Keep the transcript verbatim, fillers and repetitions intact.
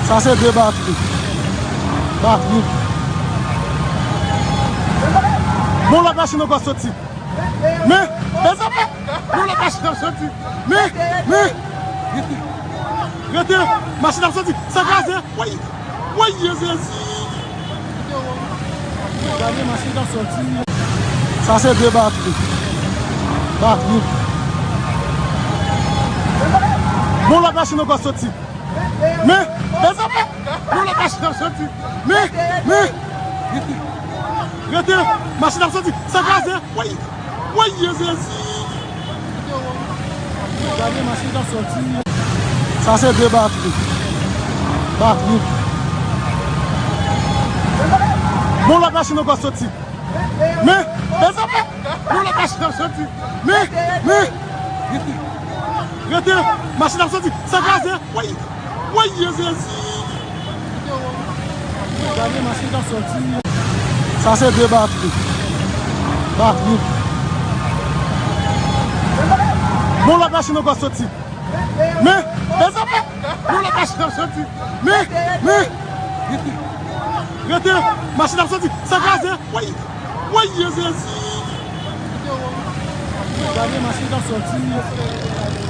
Sa se de batri. Batri. Bon, lòt machin ankò soti. Men, mezanmi, yon lòt machin ap soti. Men, men, rete, rete, machin ap soti, sa kraze, woy, woy, Jezi. Gade machin k ap soti. Sa se de batri. Batri. Bon, lòt machin ankò soti. Men, mezanmi, yon lòt machin ap soti. Men, men, rete, rete, machin ap soti. Sa kraze, woy, woy, Jezi. Gade machin k ap soti. Sa se de batri. Batri. Bon, lòt machin ankò soti. Men, mezanmi, yon lòt machin ap soti. Men, men, rete, rete, machin ap soti. Sa kraze, woy, woy, Jezi. Gade machin k ap soti. Sa se de batri. Batri. Bon, lòt machin ankò soti. Men, mezanmi, yon lòt machin ap soti. Men, men, rete, rete, machin ap soti. Sa kraze, woy, woy, Jezi. Gade machin k ap soti.